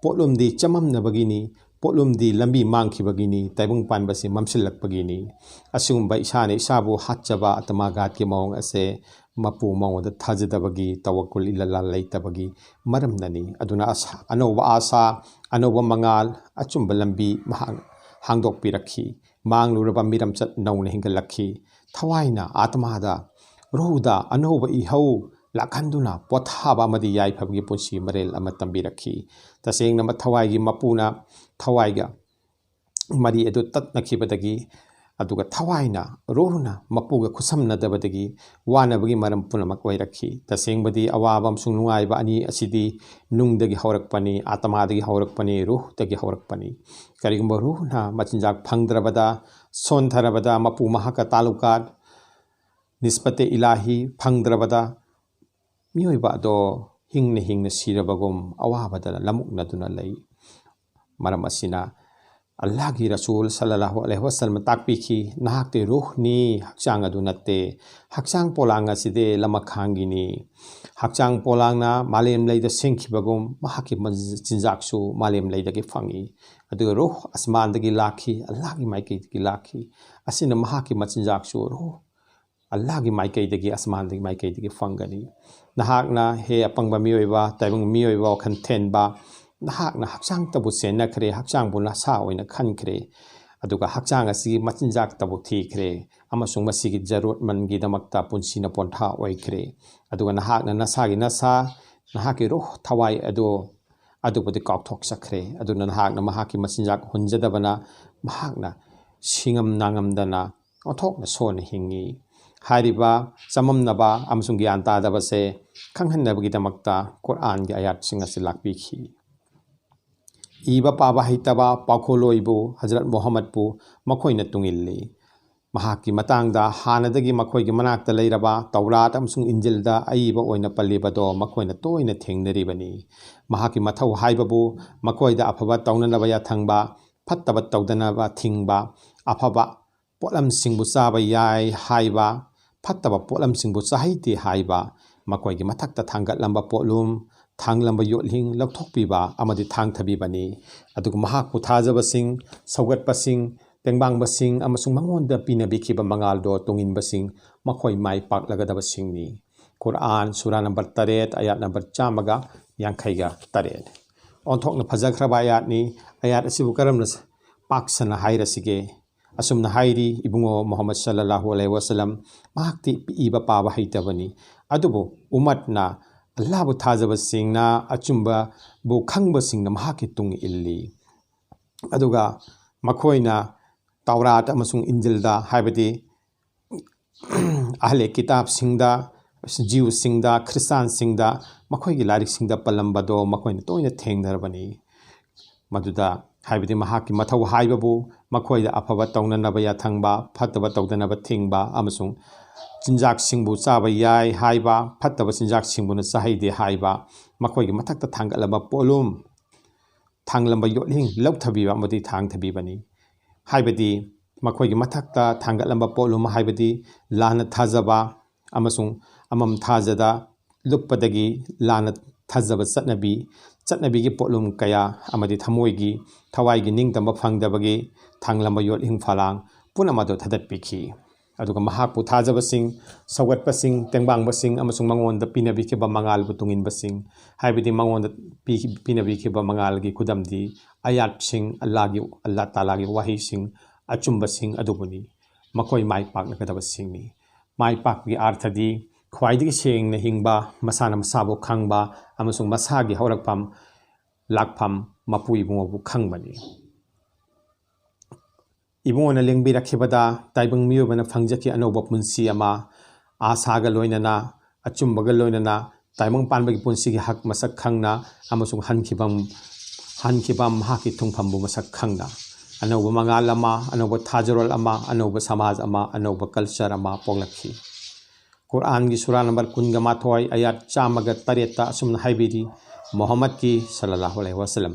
ꯄꯣꯠꯂꯨꯝꯗꯤ ꯆꯃꯝꯅꯕꯒꯤꯅꯤ, ꯄꯣꯠꯂꯨꯝꯗꯤ ꯂꯝꯕꯤ ꯃꯥꯡꯈꯤꯕꯒꯤꯅꯤ, ꯇꯥꯏꯕꯪ ꯄꯥꯟꯕꯁꯤ ꯃꯝꯁꯤꯜꯂꯛꯄꯒꯤꯅꯤ꯫ ꯑꯁꯤꯒꯨꯝꯕ ꯏꯁꯥꯅ ꯏꯁꯥꯕꯨ ꯍꯥꯠꯆꯕ ꯑꯇꯃꯥꯒꯥꯠꯀꯤ ꯃꯑꯣꯡ ꯑꯁꯦ ꯃꯄꯨ ꯃꯉꯣꯟꯗ ꯊꯥꯖꯗꯕꯒꯤ, ꯇꯋꯛꯀꯨꯜ ꯏꯂꯜꯂꯥ ꯂꯩꯇꯕꯒꯤ ꯃꯔꯝꯅꯅꯤ꯫ ꯑꯗꯨꯅ ꯑꯁꯥ-, ꯑꯅꯧꯕ ꯑꯥꯁꯥ, ꯑꯅꯧꯕ ꯃꯉꯥꯜ, ꯑꯆꯨꯝꯕ ꯂꯝꯕꯤ ꯃꯍꯥꯛ ꯍꯥꯡꯗꯣꯛꯄꯤꯔꯛꯈꯤ꯫ ꯃꯥꯡꯂꯨꯔꯕ ꯃꯤꯔꯝꯆꯠ ꯅꯧꯅ ꯍꯤꯡꯒꯠꯂꯛꯈꯤ꯫ ꯊꯋꯥꯏꯅ ꯑꯥꯇꯃꯥꯗ, ꯔꯨꯍꯗ ꯑꯅꯧꯕ ꯏꯍꯧ ꯂꯥꯛꯍꯟꯗꯨꯅ ꯄꯣꯊꯥꯕ ꯑꯃꯗꯤ ꯌꯥꯏꯐꯕꯒꯤ ꯄꯨꯟꯁꯤ ꯃꯔꯦꯜ ꯑꯃ ꯇꯝꯕꯤꯔꯛꯈꯤ꯫ ꯇꯁꯦꯡꯅ ꯊꯋꯥꯏꯒꯤ ꯃꯄꯨꯅ ꯊꯋꯥꯏꯒ ꯃꯔꯤ ꯑꯗꯨ ꯇꯠꯅꯈꯤꯕꯗꯒꯤ ꯑꯗꯨꯒ ꯊꯋꯥꯏꯅ, ꯔꯨꯍꯅ ꯃꯄꯨꯒ ꯈꯨꯠꯁꯝꯅꯗꯕꯗꯒꯤ ꯋꯥꯅꯕꯒꯤ ꯃꯔꯝ ꯄꯨꯝꯅꯃꯛ ꯑꯣꯏꯔꯛꯈꯤ꯫ ꯇꯁꯦꯡꯕꯗꯤ ꯑꯋꯥꯕ ꯑꯃꯁꯨꯡ ꯅꯨꯡꯉꯥꯏꯕ ꯑꯅꯤ ꯑꯁꯤꯗꯤ ꯅꯨꯡꯗꯒꯤ ꯍꯧꯔꯛꯄꯅꯤ, ꯑꯥꯇꯃꯥꯗꯒꯤ ꯍꯧꯔꯛꯄꯅꯤ, ꯔꯨꯍꯗꯒꯤ ꯍꯧꯔꯛꯄꯅꯤ꯫ ꯀꯔꯤꯒꯨꯝꯕ ꯔꯨꯍꯅ ꯃꯆꯤꯟꯖꯥꯛ ꯐꯪꯗ꯭ꯔꯕꯗ, ꯁꯣꯟꯊꯔꯕꯗ, ꯃꯄꯨ ꯃꯍꯥꯛꯀ ꯇꯥꯂꯨꯀꯥꯠ ꯅꯤꯁꯕꯇꯦ ꯏꯂꯥꯍꯤ ꯐꯪꯗ꯭ꯔꯕꯗ, ꯃꯤꯑꯣꯏꯕ ꯑꯗꯣ ꯍꯤꯡꯅ ꯍꯤꯡꯅ ꯁꯤꯔꯕꯒꯨꯝ ꯑꯋꯥꯕꯗ ꯂꯃꯨꯛꯅꯗꯨꯅ ꯂꯩ꯫ ꯃꯔꯝ ꯑꯁꯤꯅ ꯑꯜꯂꯥꯍꯒꯤ ꯔꯁꯨꯜ ꯁꯜꯂꯜꯂꯥꯍꯨ ꯑꯂꯩꯍꯤ ꯋꯁꯜꯂꯝꯅ ꯇꯥꯛꯄꯤꯈꯤ, "ꯅꯍꯥꯛꯇꯤ ꯔꯨꯍꯅꯤ, ꯍꯛꯆꯥꯡ ꯑꯗꯨ ꯅꯠꯇꯦ꯫ ꯍꯛꯆꯥꯡ ꯄꯣꯂꯥꯡ ꯑꯁꯤꯗꯤ ꯂꯃꯈꯥꯡꯒꯤꯅꯤ꯫ ꯍꯛꯆꯥꯡ ꯄꯣꯂꯥꯡꯅ ꯃꯥꯂꯦꯝ ꯂꯩꯗ ꯁꯦꯝꯈꯤꯕꯒꯨꯝ ꯃꯍꯥꯛꯀꯤ ꯃ-, ꯆꯤꯟꯖꯥꯛꯁꯨ ꯃꯥꯂꯦꯝ ꯂꯩꯗꯒꯤ ꯐꯪꯏ꯫ ꯑꯗꯨꯒ ꯔꯨꯍ ꯑꯁꯃꯥꯟꯗꯒꯤ ꯂꯥꯛꯈꯤ, ꯑꯜꯂꯥꯍꯒꯤ ꯃꯥꯏꯀꯩꯗꯒꯤ ꯂꯥꯛꯈꯤ꯫ ꯑꯁꯤꯅ ꯃꯍꯥꯛꯀꯤ ꯃꯆꯤꯟꯖꯥꯛꯁꯨ ꯔꯨꯍ ꯑꯜꯂꯥꯍꯒꯤ ꯃꯥꯏꯀꯩꯗꯒꯤ, ꯑꯁꯃꯥꯟꯗꯒꯤ ꯃꯥꯏꯀꯩꯗꯒꯤ ꯐꯪꯒꯅꯤ꯫ ꯅꯍꯥꯛꯅ, ꯍꯦ ꯑꯄꯪꯕ ꯃꯤꯑꯣꯏꯕ, ꯇꯥꯏꯕꯪ ꯃꯤꯑꯣꯏꯕ ꯋꯥꯈꯜ ꯊꯦꯟꯕ, ꯅꯍꯥꯛꯅ ꯍꯛꯆꯥꯡꯇꯕꯨ ꯆꯦꯟꯅꯈ꯭ꯔꯦ, ꯍꯛꯆꯥꯡꯕꯨ ꯅꯁꯥ ꯑꯣꯏꯅ ꯈꯟꯈ꯭ꯔꯦ, ꯑꯗꯨꯒ ꯍꯛꯆꯥꯡ ꯑꯁꯤꯒꯤ ꯃꯆꯤꯟꯖꯥꯛꯇꯕꯨ ꯊꯤꯈ꯭ꯔꯦ, ꯑꯃꯁꯨꯡ ꯃꯁꯤꯒꯤ ꯖꯔꯨꯔꯠꯃꯟꯒꯤꯗꯃꯛꯇ ꯄꯨꯟꯁꯤꯅ ꯄꯣꯟꯊꯥ ꯑꯣꯏꯈ꯭ꯔꯦ꯫ ꯑꯗꯨꯒ ꯅꯍꯥꯛꯅ ꯅꯁꯥꯒꯤ ꯅꯁꯥ, ꯅꯍꯥꯛꯀꯤ ꯔꯨꯍ, ꯊꯋꯥꯏ ꯑꯗꯨ, ꯑꯗꯨꯕꯨꯗꯤ ꯀꯥꯎꯊꯣꯛꯆꯈ꯭ꯔꯦ꯫ ꯑꯗꯨꯅ ꯅꯍꯥꯛꯅ ꯃꯍꯥꯛꯀꯤ ꯃꯆꯤꯟꯖꯥꯛ ꯍꯨꯟꯖꯗꯕꯅ ꯃꯍꯥꯛꯅ ꯁꯤꯡꯉꯝ ꯅꯥꯉꯝꯗꯅ ꯑꯣꯟꯊꯣꯛꯅ ꯁꯣꯟꯅ ꯍꯤꯡꯉꯤ"꯫ ꯍꯥꯏꯔꯤꯕ ꯆꯃꯝꯅꯕ ꯑꯃꯁꯨꯡ ꯒ꯭ꯌꯥꯟ ꯇꯥꯗꯕꯁꯦ ꯈꯪꯍꯟꯅꯕꯒꯤꯗꯃꯛꯇ ꯀꯨꯔꯥꯟꯒꯤ ꯑꯌꯥꯠꯁꯤꯡ ꯑꯁꯤ ꯂꯥꯛꯄꯤꯈꯤ꯫ ꯏꯕ ꯄꯥꯕ ꯍꯩꯇꯕ ꯄꯥꯎꯈꯣꯜꯂꯣꯏꯕꯨ, ꯍꯖꯔꯠ ꯃꯨꯍꯝꯃꯗꯄꯨ ꯃꯈꯣꯏꯅ ꯇꯨꯡꯏꯜꯂꯤ꯫ ꯃꯍꯥꯛꯀꯤ ꯃꯇꯥꯡꯗ ꯍꯥꯟꯅꯗꯒꯤ ꯃꯈꯣꯏꯒꯤ ꯃꯅꯥꯛꯇ ꯂꯩꯔꯕ ꯇꯧꯔꯥꯠ ꯑꯃꯁꯨꯡ ꯏꯟꯖꯤꯜꯗ ꯑꯏꯕ ꯑꯣꯏꯅ ꯄꯜꯂꯤꯕꯗꯣ ꯃꯈꯣꯏꯅ ꯇꯣꯏꯅ ꯊꯦꯡꯅꯔꯤꯕꯅꯤ꯫ ꯃꯍꯥꯛꯀꯤ ꯃꯊꯧ ꯍꯥꯏꯕꯕꯨ ꯃꯈꯣꯏꯗ ꯑꯐꯕ ꯇꯧꯅꯅꯕ ꯌꯥꯊꯪꯕ, ꯐꯠꯇꯕ ꯇꯧꯗꯅꯕ ꯊꯤꯡꯕ, ꯑꯐꯕ ꯄꯣꯠꯂꯝꯁꯤꯡꯕꯨ ꯆꯥꯕ ꯌꯥꯏ ꯍꯥꯏꯕ, ꯐꯠꯇꯕ ꯄꯣꯠꯂꯝꯁꯤꯡꯕꯨ ꯆꯥꯍꯩꯗꯦ ꯍꯥꯏꯕ, ꯃꯈꯣꯏꯒꯤ ꯃꯊꯛꯇ ꯊꯥꯡꯒꯠꯂꯝꯕ ꯄꯣꯠꯂꯨꯝ, ꯊꯥꯡꯂꯝꯕ ꯌꯣꯠꯂꯤꯡ ꯂꯧꯊꯣꯛꯄꯤꯕ ꯑꯃꯗꯤ ꯊꯥꯡꯊꯕꯤꯕꯅꯤ꯫ ꯑꯗꯨꯒ ꯃꯍꯥꯛꯄꯨ ꯊꯥꯖꯕꯁꯤꯡ, ꯁꯧꯒꯠꯄꯁꯤꯡ, ꯇꯦꯡꯕꯥꯡꯕꯁꯤꯡ ꯑꯃꯁꯨꯡ ꯃꯉꯣꯟꯗ ꯄꯤꯅꯕꯤꯈꯤꯕ ꯃꯉꯥꯜꯗꯣ ꯇꯨꯡꯏꯟꯕꯁꯤꯡ, ꯃꯈꯣꯏ ꯃꯥꯏ ꯄꯥꯛꯂꯒꯗꯕꯁꯤꯡꯅꯤ꯫ ꯀꯨꯔꯥꯟ, ꯁꯨꯔꯥ ꯅꯝꯕꯔ ꯇꯔꯦꯠ, ꯑꯌꯥꯠ ꯅꯝꯕꯔ ꯆꯥꯝꯃꯒ ꯌꯥꯡꯈꯩꯒ ꯇꯔꯦꯠ꯫ ꯑꯣꯟꯊꯣꯛꯅ ꯐꯖꯈ꯭ꯔꯕ ꯑꯌꯥꯠꯅꯤ꯫ ꯑꯌꯥꯠ ꯑꯁꯤꯕꯨ ꯀꯔꯝꯅ ꯄꯥꯛ ꯁꯟꯅ ꯍꯥꯏꯔꯁꯤꯒꯦ? ꯑꯁꯨꯝꯅ ꯍꯥꯏꯔꯤ, ꯏꯕꯨꯡꯉꯣ ꯃꯨꯍꯝꯃꯗ ꯁꯜꯂꯜꯂꯥꯍꯨ ꯑꯂꯩꯍꯤ ꯋꯁꯜꯂꯝ, ꯃꯍꯥꯛꯇꯤ ꯏꯕ ꯄꯥꯕ ꯍꯩꯇꯕꯅꯤ, ꯑꯗꯨꯕꯨ ꯎꯃꯠꯅ, ꯑꯜꯂꯥꯍꯕꯨ ꯊꯥꯖꯕꯁꯤꯡꯅ, ꯑꯆꯨꯝꯕꯕꯨ ꯈꯪꯕꯁꯤꯡꯅ ꯃꯍꯥꯛꯀꯤ ꯇꯨꯡ ꯏꯜꯂꯤ꯫ ꯑꯗꯨꯒ ꯃꯈꯣꯏꯅ ꯇꯧꯔꯥꯠ ꯑꯃꯁꯨꯡ ꯏꯟꯖꯤꯜꯗ, ꯍꯥꯏꯕꯗꯤ ꯑꯍꯂꯦ ꯀꯤꯇꯥꯕꯁꯤꯡꯗ, ꯖꯤꯎꯁꯤꯡꯗ, ꯈ꯭ꯔꯤꯁꯇꯥꯟꯁꯤꯡꯗ ꯃꯈꯣꯏꯒꯤ ꯂꯥꯏꯔꯤꯛꯁꯤꯡꯗ ꯄꯜꯂꯝꯕꯗꯣ ꯃꯈꯣꯏꯅ ꯇꯣꯏꯅ ꯊꯦꯡꯅꯔꯕꯅꯤ꯫ ꯃꯗꯨꯗ, ꯍꯥꯏꯕꯗꯤ ꯃꯍꯥꯛꯀꯤ ꯃꯊꯧ ꯍꯥꯏꯕꯕꯨ ꯃꯈꯣꯏꯗ ꯑꯐꯕ ꯇꯧꯅꯅꯕ ꯌꯥꯊꯪꯕ, ꯐꯠꯇꯕ ꯇꯧꯗꯅꯕ ꯊꯤꯡꯕ, ꯑꯃꯁꯨꯡ ꯆꯤꯟꯖꯥꯛꯁꯤꯡꯕꯨ ꯆꯥꯕ ꯌꯥꯏ ꯍꯥꯏꯕ, ꯐꯠꯇꯕ ꯆꯤꯟꯖꯥꯛꯁꯤꯡꯕꯨꯅ ꯆꯥꯍꯩꯗꯦ ꯍꯥꯏꯕ, ꯃꯈꯣꯏꯒꯤ ꯃꯊꯛꯇ ꯊꯥꯡꯒꯠꯂꯝꯕ ꯄꯣꯠꯂꯨꯝ, ꯊꯥꯡꯂꯝꯕ ꯌꯣꯠꯂꯤꯡ ꯂꯧꯊꯕꯤꯕ ꯑꯃꯗꯤ ꯊꯥꯡꯊꯕꯤꯕꯅꯤ꯫ ꯍꯥꯏꯕꯗꯤ ꯃꯈꯣꯏꯒꯤ ꯃꯊꯛꯇ ꯊꯥꯡꯒꯠꯂꯝꯕ ꯄꯣꯠꯂꯨꯝ ꯍꯥꯏꯕꯗꯤ ꯂꯥꯟꯅ ꯊꯥꯖꯕ ꯑꯃꯁꯨꯡ ꯑꯃꯝ ꯊꯥꯖꯗ ꯂꯨꯞꯄꯗꯒꯤ ꯂꯥꯟꯅ ꯊꯥꯖꯕ ꯆꯠꯅꯕꯤ, ꯆꯠꯅꯕꯤꯒꯤ ꯄꯣꯠꯂꯨꯝ ꯀꯌꯥ ꯑꯃꯗꯤ ꯊꯃꯣꯏꯒꯤ, ꯊꯋꯥꯏꯒꯤ ꯅꯤꯡꯇꯝꯕ ꯐꯪꯗꯕꯒꯤ ꯊꯥꯡꯂꯝꯕ ꯌꯣꯠꯂꯤꯡ ꯐꯂꯥꯡ ꯄꯨꯝꯅꯃꯛ ꯑꯗꯨ ꯊꯥꯗꯠꯄꯤꯈꯤ꯫ ꯑꯗꯨꯒ ꯃꯍꯥꯛꯄꯨ ꯊꯥꯖꯕꯁꯤꯡ, ꯁꯧꯒꯠꯄꯁꯤꯡ, ꯇꯦꯡꯕꯥꯡꯕꯁꯤꯡ ꯑꯃꯁꯨꯡ ꯃꯉꯣꯟꯗ ꯄꯤꯅꯕꯤꯈꯤꯕ ꯃꯉꯥꯜꯕꯨ ꯇꯨꯡꯏꯟꯕꯁꯤꯡ, ꯍꯥꯏꯕꯗꯤ ꯃꯉꯣꯟꯗ ꯄꯤ-, ꯄꯤꯅꯕꯤꯈꯤꯕ ꯃꯉꯥꯜꯒꯤ ꯈꯨꯗꯝꯗꯤ ꯑꯌꯥꯠꯁꯤꯡ, ꯑꯜꯂꯥꯒꯤ, ꯑꯜꯂꯥ ꯇꯥꯂꯥꯒꯤ ꯋꯥꯍꯩꯁꯤꯡ, ꯑꯆꯨꯝꯕꯁꯤꯡ ꯑꯗꯨꯕꯨꯅꯤ꯫ ꯃꯈꯣꯏ ꯃꯥꯏ ꯄꯥꯛꯂꯒꯗꯕꯁꯤꯡꯅꯤ꯫ ꯃꯥꯏ ꯄꯥꯛꯄꯒꯤ ꯑꯥꯔꯊꯗꯤ ꯈ꯭ꯋꯥꯏꯗꯒꯤ ꯁꯦꯡꯅ ꯍꯤꯡꯕ, ꯃꯁꯥꯅ ꯃꯁꯥꯕꯨ ꯈꯪꯕ ꯑꯃꯁꯨꯡ ꯃꯁꯥꯒꯤ ꯍꯧꯔꯛꯐꯝ, ꯂꯥꯛꯐꯝ, ꯃꯄꯨ ꯏꯕꯨꯡꯉꯣꯕꯨ ꯈꯪꯕꯅꯤ꯫ ꯏꯕꯨꯡꯉꯣꯅ ꯂꯦꯡꯕꯤꯔꯛꯈꯤꯕꯗ ꯇꯥꯏꯕꯪ ꯃꯤꯑꯣꯏꯕꯅ ꯐꯪꯖꯈꯤ ꯑꯅꯧꯕ ꯄꯨꯟꯁꯤ ꯑꯃ, ꯑꯥꯁꯥꯒ ꯂꯣꯏꯅꯅ, ꯑꯆꯨꯝꯕꯒ ꯂꯣꯏꯅꯅ, ꯇꯥꯏꯕꯪ ꯄꯥꯟꯕꯒꯤ ꯄꯨꯟꯁꯤꯒꯤ ꯍꯛ ꯃꯁꯛ ꯈꯪꯅ ꯑꯃꯁꯨꯡ ꯍꯟꯈꯤꯕ, ꯍꯟꯈꯤꯕ ꯃꯍꯥꯛꯀꯤ ꯊꯨꯡꯐꯝꯕꯨ ꯃꯁꯛ ꯈꯪꯅ꯫ ꯑꯅꯧꯕ ꯃꯉꯥꯜ ꯑꯃ, ꯑꯅꯧꯕ ꯊꯥꯖꯔꯣꯜ ꯑꯃ, ꯑꯅꯧꯕ ꯁꯃꯥꯖ ꯑꯃ, ꯑꯅꯧꯕ ꯀꯜꯆꯔ ꯑꯃ ꯄꯣꯛꯂꯛꯈꯤ꯫ ꯀꯨꯔꯥꯟꯒꯤ ꯁꯨꯔꯥ ꯅꯝꯕꯔ ꯀꯨꯟꯒ ꯃꯥꯊꯣꯏ, ꯑꯌꯥꯠ ꯆꯥꯝꯃꯒ ꯇꯔꯦꯠꯇ ꯑꯁꯨꯝꯅ ꯍꯥꯏꯕꯤꯔꯤ, ꯃꯨꯍꯝꯃꯗꯀꯤ ꯁꯜꯂꯜꯂꯥꯍꯨ ꯑꯂꯩꯍꯤ ꯋꯥꯁꯜꯂꯝ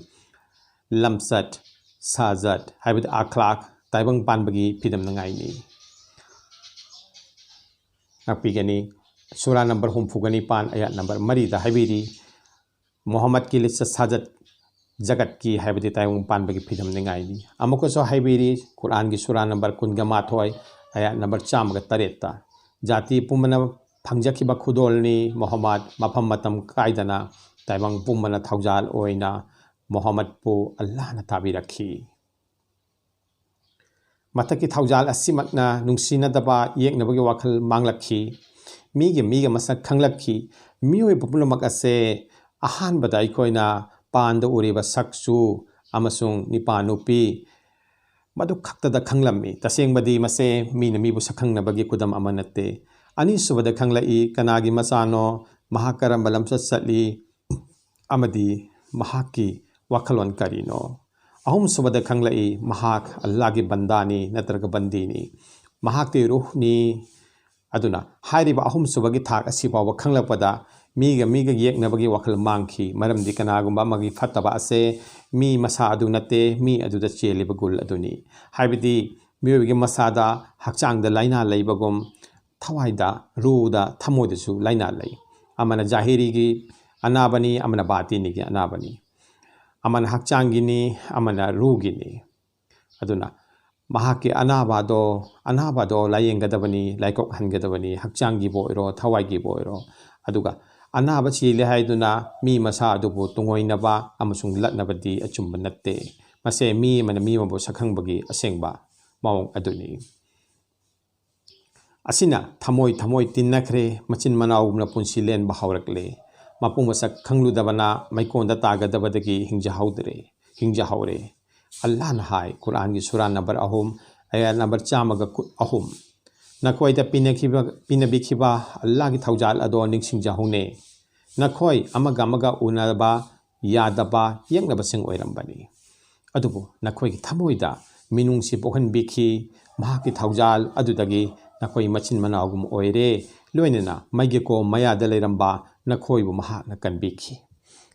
ꯂꯝꯆꯠ ꯁꯥꯖꯠ, ꯍꯥꯏꯕꯗꯤ ꯑꯈ꯭ꯂꯥꯛ, ꯇꯥꯏꯕꯪ ꯄꯥꯟꯕꯒꯤ ꯐꯤꯗꯝꯅꯉꯥꯏꯅꯤ꯫ ꯉꯥꯛꯄꯤꯒꯅꯤ꯫ ꯁꯨꯔꯥ ꯅꯝꯕꯔ ꯍꯨꯝꯐꯨꯒ ꯅꯤꯄꯥꯟ, ꯑꯌꯥꯠ ꯅꯝꯕꯔ ꯃꯔꯤꯗ ꯍꯥꯏꯕꯤꯔꯤ, ꯃꯨꯍꯝꯃꯗꯀꯤ ꯂꯤꯆꯠ ꯁꯥꯖꯠ ꯖꯒꯠꯀꯤ, ꯍꯥꯏꯕꯗꯤ ꯇꯥꯏꯕꯪ ꯄꯥꯟꯕꯒꯤ ꯐꯤꯗꯝꯅꯉꯥꯏꯅꯤ꯫ ꯑꯃꯨꯛꯀꯁꯨ ꯍꯥꯏꯕꯤꯔꯤ, ꯀꯨꯔꯥꯟꯒꯤ ꯁꯨꯔꯥ ꯅꯝꯕꯔ ꯀꯨꯟꯒ ꯃꯥꯊꯣꯏ, ꯑꯌꯥꯠ ꯅꯝꯕꯔ ꯆꯥꯝꯃꯒ ꯇꯔꯦꯠꯇ, ꯖꯥꯇꯤ ꯄꯨꯝꯕꯅ ꯐꯪꯖꯈꯤꯕ ꯈꯨꯗꯣꯜꯅꯤ ꯃꯨꯍꯝꯃꯗ, ꯃꯐꯝ ꯃꯇꯝ ꯀꯥꯏꯗꯅ ꯇꯥꯏꯕꯪ ꯄꯨꯝꯕꯅ ꯊꯧꯖꯥꯜ ꯑꯣꯏꯅ ꯃꯨꯍꯝꯃꯗꯄꯨ ꯑꯜꯂꯥꯍꯅ ꯇꯥꯕꯤꯔꯛꯈꯤ꯫ ꯃꯊꯛꯀꯤ ꯊꯧꯖꯥꯜ ꯑꯁꯤꯃꯛꯅ ꯅꯨꯡꯁꯤꯅꯗꯕ, ꯌꯦꯛꯅꯕꯒꯤ ꯋꯥꯈꯜ ꯃꯥꯡꯂꯛꯈꯤ꯫ ꯃꯤꯒꯤ ꯃꯤꯒ ꯃꯁꯛ ꯈꯪꯂꯛꯈꯤ꯫ ꯃꯤꯑꯣꯏꯕ ꯄꯨꯝꯅꯃꯛ ꯑꯁꯦ ꯑꯍꯥꯟꯕꯗ ꯑꯩꯈꯣꯏꯅ ꯄꯥꯟꯗ ꯎꯔꯤꯕ ꯁꯛꯆꯨ ꯑꯃꯁꯨꯡ ꯅꯤꯄꯥ ꯅꯨꯄꯤ, ꯃꯗꯨ ꯈꯛꯇꯗ ꯈꯪꯂꯝꯃꯤ꯫ ꯇꯁꯦꯡꯕꯗꯤ ꯃꯁꯦ ꯃꯤꯅ ꯃꯤꯕꯨ ꯁꯛꯈꯪꯅꯕꯒꯤ ꯈꯨꯗꯝ ꯑꯃ ꯅꯠꯇꯦ꯫ ꯑꯅꯤꯁꯨꯕꯗ ꯈꯪꯂꯛꯏ, ꯀꯅꯥꯒꯤ ꯃꯆꯥꯅꯣ, ꯃꯍꯥꯛ ꯀꯔꯝꯕ ꯂꯝꯆꯠ ꯆꯠꯂꯤ, ꯑꯃꯗꯤ ꯃꯍꯥꯛꯀꯤ ꯋꯥꯈꯜꯂꯣꯟ ꯀꯔꯤꯅꯣ꯫ ꯑꯍꯨꯝꯁꯨꯕꯗ ꯈꯪꯂꯛꯏ, ꯃꯍꯥꯛ ꯑꯜꯂꯥꯒꯤ ꯕꯟꯗꯥꯅꯤ ꯅꯠꯇ꯭ꯔꯒ ꯕꯟꯗꯤꯅꯤ꯫ ꯃꯍꯥꯛꯇꯤ ꯔꯨꯍꯅꯤ꯫ ꯑꯗꯨꯅ ꯍꯥꯏꯔꯤꯕ ꯑꯍꯨꯝꯁꯨꯕꯒꯤ ꯊꯥꯛ ꯑꯁꯤ ꯐꯥꯎꯕ ꯈꯪꯂꯛꯄꯗ ꯃꯤꯒ ꯃꯤꯒ ꯌꯦꯛꯅꯕꯒꯤ ꯋꯥꯈꯜ ꯃꯥꯡꯈꯤ꯫ ꯃꯔꯝꯗꯤ ꯀꯅꯥꯒꯨꯝꯕ ꯑꯃꯒꯤ ꯐꯠꯇꯕ ꯑꯁꯦ ꯃꯤ ꯃꯁꯥ ꯑꯗꯨ ꯅꯠꯇꯦ, ꯃꯤ ꯑꯗꯨꯗ ꯆꯦꯜꯂꯤꯕ ꯒꯨꯜ ꯑꯗꯨꯅꯤ꯫ ꯍꯥꯏꯕꯗꯤ ꯃꯤꯑꯣꯏꯕꯒꯤ ꯃꯁꯥꯗ, ꯍꯛꯆꯥꯡꯗ ꯂꯥꯏꯅꯥ ꯂꯩꯕꯒꯨꯝ ꯊꯋꯥꯏꯗ, ꯔꯨꯗ, ꯊꯃꯣꯏꯗꯁꯨ ꯂꯥꯏꯅꯥ ꯂꯩ꯫ ꯑꯃꯅ ꯖꯥꯍꯤꯔꯤꯒꯤ ꯑꯅꯥꯕꯅꯤ, ꯑꯃꯅ ꯕꯥꯇꯤꯅꯤꯒꯤ ꯑꯅꯥꯕꯅꯤ꯫ ꯑꯃꯅ ꯍꯛꯆꯥꯡꯒꯤꯅꯤ, ꯑꯃꯅ ꯔꯨꯒꯤꯅꯤ꯫ ꯑꯗꯨꯅ ꯃꯍꯥꯛꯀꯤ ꯑꯅꯥꯕꯗꯣ, ꯑꯅꯥꯕꯗꯣ ꯂꯥꯌꯦꯡꯒꯗꯕꯅꯤ, ꯂꯥꯏꯀꯣꯛꯍꯟꯒꯗꯕꯅꯤ, ꯍꯛꯆꯥꯡꯒꯤꯕꯨ ꯑꯣꯏꯔꯣ, ꯊꯋꯥꯏꯒꯤꯕꯨ ꯑꯣꯏꯔꯣ꯫ ꯑꯗꯨꯒ ꯑꯅꯥꯕ ꯆꯦꯜꯂꯦ ꯍꯥꯏꯗꯨꯅ ꯃꯤ ꯃꯁꯥ ꯑꯗꯨꯕꯨ ꯇꯨꯡꯑꯣꯏꯅꯕ ꯑꯃꯁꯨꯡ ꯂꯠꯅꯕꯗꯤ ꯑꯆꯨꯝꯕ ꯅꯠꯇꯦ꯫ ꯃꯁꯦ ꯃꯤ ꯑꯃꯅ ꯃꯤ ꯑꯃꯕꯨ ꯁꯛꯈꯪꯕꯒꯤ ꯑꯁꯦꯡꯕ ꯃꯑꯣꯡ ꯑꯗꯨꯅꯤ꯫ ꯑꯁꯤꯅ ꯊꯃꯣꯏ ꯊꯃꯣꯏ ꯇꯤꯟꯅꯈ꯭ꯔꯦ, ꯃꯆꯤꯟ ꯃꯅꯥꯎꯒꯨꯝꯅ ꯄꯨꯟꯁꯤ ꯂꯦꯟꯕ ꯍꯧꯔꯛꯂꯦ꯫ ꯃꯄꯨ ꯃꯁꯛ ꯈꯪꯂꯨꯗꯕꯅ ꯃꯩꯀꯣꯟꯗ ꯇꯥꯒꯗꯕꯗꯒꯤ ꯍꯤꯡꯖꯍꯧꯗ꯭ꯔꯦ, ꯍꯤꯡꯖꯍꯧꯔꯦ꯫ ꯑꯜꯂꯥꯍꯅ ꯍꯥꯏ, ꯀꯨꯔꯥꯟꯒꯤ ꯁꯨꯔꯥ ꯅꯝꯕꯔ ꯑꯍꯨꯝ, ꯑꯌꯥ ꯅꯝꯕꯔ ꯆꯥꯝꯃꯒ ꯀꯨꯟ ꯑꯍꯨꯝ, "ꯅꯈꯣꯏꯗ ꯄꯤꯅꯈꯤꯕ, ꯄꯤꯅꯕꯤꯈꯤꯕ ꯑꯜꯂꯥꯍꯒꯤ ꯊꯧꯖꯥꯜ ꯑꯗꯣ ꯅꯤꯡꯁꯤꯡꯖꯍꯧꯅꯦ꯫ ꯅꯈꯣꯏ ꯑꯃꯒ ꯑꯃꯒ ꯎꯅꯕ ꯌꯥꯗꯕ ꯌꯦꯛꯅꯕꯁꯤꯡ ꯑꯣꯏꯔꯝꯕꯅꯤ꯫ ꯑꯗꯨꯕꯨ ꯅꯈꯣꯏꯒꯤ ꯊꯃꯣꯏꯗ ꯃꯤꯅꯨꯡꯁꯤ ꯄꯣꯛꯍꯟꯕꯤꯈꯤ꯫ ꯃꯍꯥꯛꯀꯤ ꯊꯧꯖꯥꯜ ꯑꯗꯨꯗꯒꯤ ꯅꯈꯣꯏ ꯃꯆꯤꯟ ꯃꯅꯥꯎꯒꯨꯝ ꯑꯣꯏꯔꯦ꯫ ꯂꯣꯏꯅꯅ ꯃꯩꯒꯤ ꯀꯣꯝ ꯃꯌꯥꯗ ꯂꯩꯔꯝꯕ ꯅꯈꯣꯏꯕꯨ ꯃꯍꯥꯛꯅ ꯀꯟꯕꯤꯈꯤ"꯫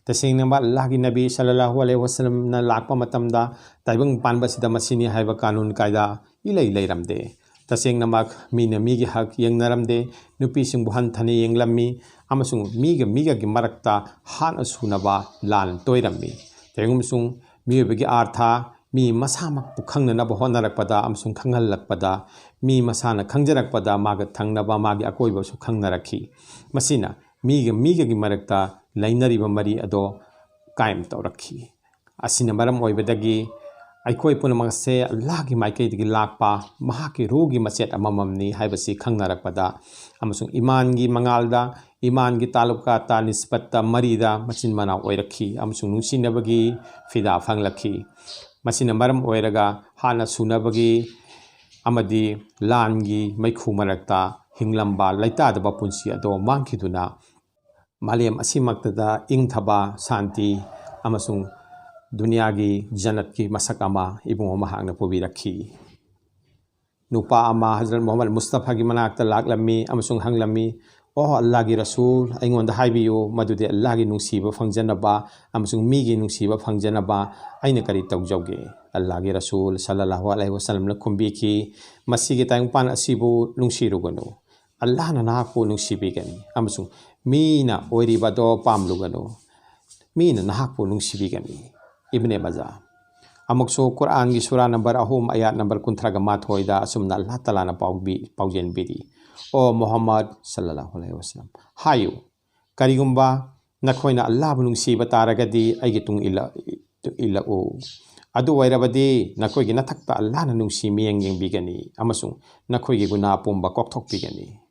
ꯇꯁꯦꯡꯅꯃꯛ ꯑꯜꯂꯥꯍꯒꯤ ꯅꯕꯤ ꯁꯜꯂꯜꯂꯥꯍꯨ ꯑꯂꯩꯍꯤ ꯋꯥꯁꯜꯂꯝꯅ ꯂꯥꯛꯄ ꯃꯇꯝꯗ ꯇꯥꯏꯕꯪ ꯄꯥꯟꯕꯁꯤꯗ ꯃꯁꯤꯅꯤ ꯍꯥꯏꯕ ꯀꯥꯅꯨꯟ ꯀꯥꯏꯗꯥ ꯏꯂꯩ ꯂꯩꯔꯝꯗꯦ꯫ ꯇꯁꯦꯡꯅꯃꯛ ꯃꯤꯅ ꯃꯤꯒꯤ ꯍꯛ ꯌꯦꯡꯅꯔꯝꯗꯦ, ꯅꯨꯄꯤꯁꯤꯡꯕꯨ ꯍꯟꯊꯅ ꯌꯦꯡꯂꯝꯃꯤ, ꯑꯃꯁꯨꯡ ꯃꯤꯒ ꯃꯤꯒꯒꯤ ꯃꯔꯛꯇ ꯍꯥꯠꯅ ꯁꯨꯅꯕ ꯂꯥꯟ ꯇꯣꯏꯔꯝꯃꯤ꯫ ꯀꯔꯤꯒꯨꯝꯕꯁꯨꯡ ꯃꯤꯑꯣꯏꯕꯒꯤ ꯑꯥꯔꯊ ꯃꯤ ꯃꯁꯥꯃꯛꯄꯨ ꯈꯪꯅꯅꯕ ꯍꯣꯠꯅꯔꯛꯄꯗ ꯑꯃꯁꯨꯡ ꯈꯪꯍꯜꯂꯛꯄꯗ, ꯃꯤ ꯃꯁꯥꯅ ꯈꯪꯖꯔꯛꯄꯗ ꯃꯥꯒ ꯊꯪꯅꯕ, ꯃꯥꯒꯤ ꯑꯀꯣꯏꯕꯁꯨ ꯈꯪꯅꯔꯛꯈꯤ꯫ ꯃꯁꯤꯅ ꯃꯤꯒ ꯃꯤꯒꯒꯤ ꯃꯔꯛꯇ ꯂꯩꯅꯔꯤꯕ ꯃꯔꯤ ꯑꯗꯣ ꯀꯥꯏꯝ ꯇꯧꯔꯛꯈꯤ꯫ ꯑꯁꯤꯅ ꯃꯔꯝ ꯑꯣꯏꯕꯗꯒꯤ ꯑꯩꯈꯣꯏ ꯄꯨꯝꯅꯃꯛ ꯑꯁꯦ ꯑꯜꯂꯥꯍꯒꯤ ꯃꯥꯏꯀꯩꯗꯒꯤ ꯂꯥꯛꯄ ꯃꯍꯥꯛꯀꯤ ꯔꯨꯍꯒꯤ ꯃꯆꯦꯠ ꯑꯃꯃꯝꯅꯤ ꯍꯥꯏꯕꯁꯤ ꯈꯪꯅꯔꯛꯄꯗ ꯑꯃꯁꯨꯡ ꯏꯃꯥꯟꯒꯤ ꯃꯉꯥꯜꯗ, ꯏꯃꯥꯟꯒꯤ ꯇꯥꯂꯨꯀꯥꯇ, ꯅꯤꯁꯕꯠꯇ, ꯃꯔꯤꯗ ꯃꯆꯤꯟ ꯃꯅꯥꯎ ꯑꯣꯏꯔꯛꯈꯤ ꯑꯃꯁꯨꯡ ꯅꯨꯡꯁꯤꯅꯕꯒꯤ ꯐꯤꯗꯥ ꯐꯪꯂꯛꯈꯤ꯫ ꯃꯁꯤꯅ ꯃꯔꯝ ꯑꯣꯏꯔꯒ ꯍꯥꯟꯅ ꯁꯨꯅꯕꯒꯤ ꯑꯃꯗꯤ ꯂꯥꯟꯒꯤ ꯃꯩꯈꯨ ꯃꯔꯛꯇ ꯍꯤꯡꯂꯝꯕ ꯂꯩꯇꯥꯗꯕ ꯄꯨꯟꯁꯤ ꯑꯗꯣ ꯃꯥꯡꯈꯤꯗꯨꯅ ꯃꯥꯂꯦꯝ ꯑꯁꯤꯃꯛꯇꯗ ꯏꯪꯊꯕ, ꯁꯥꯟꯇꯤ ꯑꯃꯁꯨꯡ ꯗꯨꯅꯤꯌꯥꯒꯤ ꯖꯟꯅꯠꯀꯤ ꯃꯁꯛ ꯑꯃ ꯏꯕꯨꯡꯉꯣ ꯃꯍꯥꯛꯅ ꯄꯨꯕꯤꯔꯛꯈꯤ꯫ ꯅꯨꯄꯥ ꯑꯃ ꯍꯖꯔꯠ ꯃꯨꯍꯝꯃꯗ ꯃꯨꯁꯇꯐꯥꯒꯤ ꯃꯅꯥꯛꯇ ꯂꯥꯛꯂꯝꯃꯤ ꯑꯃꯁꯨꯡ ꯍꯪꯂꯝꯃꯤ, "ꯑꯣ ꯑꯜꯂꯥꯍꯒꯤ ꯔꯁꯨꯜ, ꯑꯩꯉꯣꯟꯗ ꯍꯥꯏꯕꯤꯌꯨ, ꯃꯗꯨꯗꯤ ꯑꯜꯂꯥꯍꯒꯤ ꯅꯨꯡꯁꯤꯕ ꯐꯪꯖꯅꯕ ꯑꯃꯁꯨꯡ ꯃꯤꯒꯤ ꯅꯨꯡꯁꯤꯕ ꯐꯪꯖꯅꯕ ꯑꯩꯅ ꯀꯔꯤ ꯇꯧꯖꯧꯒꯦ?" ꯑꯜꯂꯥꯍꯒꯤ ꯔꯁꯨꯜ ꯁꯜꯂꯜꯂꯥꯍꯨ ꯑꯂꯩꯍꯤ ꯋꯁꯜꯂꯝꯅ ꯈꯨꯝꯕꯤꯈꯤ, "ꯃꯁꯤꯒꯤ ꯇꯥꯏꯕꯪꯄꯥꯟ ꯑꯁꯤꯕꯨ ꯅꯨꯡꯁꯤꯔꯨꯒꯅꯨ꯫ ꯑꯜꯂꯥꯍꯅ ꯅꯍꯥꯛꯄꯨ ꯅꯨꯡꯁꯤꯕꯤꯒꯅꯤ ꯑꯃꯁꯨꯡ ꯃꯤꯅ ꯑꯣꯏꯔꯤꯕꯗꯣ ꯄꯥꯝꯂꯨꯒꯅꯨ꯫ ꯃꯤꯅ ꯅꯍꯥꯛꯄꯨ ꯅꯨꯡꯁꯤꯕꯤꯒꯅꯤ꯫" ꯏꯕꯅꯦ ꯃꯖꯥ꯫ ꯑꯃꯨꯛꯁꯨ ꯀꯨꯔꯥꯟꯒꯤ ꯁꯨꯔꯥ ꯅꯝꯕꯔ ꯑꯍꯨꯝ, ꯑꯌꯥꯠ ꯅꯝꯕꯔ ꯀꯨꯟꯊ꯭ꯔꯥꯒ ꯃꯥꯊꯣꯏꯗ ꯑꯁꯨꯝꯅ ꯑꯜꯂꯥꯍ ꯇꯥꯂꯥꯅ ꯄꯥꯎꯕꯤ-, ꯄꯥꯎꯖꯦꯟꯕꯤꯔꯤ, "ꯑꯣ ꯃꯨꯍꯝꯃꯗ ꯁꯜꯂꯜꯂꯥꯍꯨ ꯑꯂꯩꯍꯤ ꯋꯁꯜꯂꯝ, ꯍꯥꯏꯌꯨ, ꯀꯔꯤꯒꯨꯝꯕ ꯅꯈꯣꯏꯅ ꯑꯜꯂꯥꯍꯕꯨ ꯅꯨꯡꯁꯤꯕ ꯇꯥꯔꯒꯗꯤ ꯑꯩꯒꯤ ꯇꯨꯡ ꯏꯜꯂ-, ꯏꯜꯂꯛꯎ꯫ ꯑꯗꯨ ꯑꯣꯏꯔꯕꯗꯤ ꯅꯈꯣꯏꯒꯤ ꯅꯊꯛꯇ ꯑꯜꯂꯥꯍꯅ ꯅꯨꯡꯁꯤ ꯃꯤꯠꯌꯦꯡ ꯌꯦꯡꯕꯤꯒꯅꯤ ꯑꯃꯁꯨꯡ ꯅꯈꯣꯏꯒꯤ ꯒꯨꯅꯥꯍ ꯄꯨꯝꯕ ꯀꯣꯛꯊꯣꯛꯄꯤꯒꯅꯤ꯫"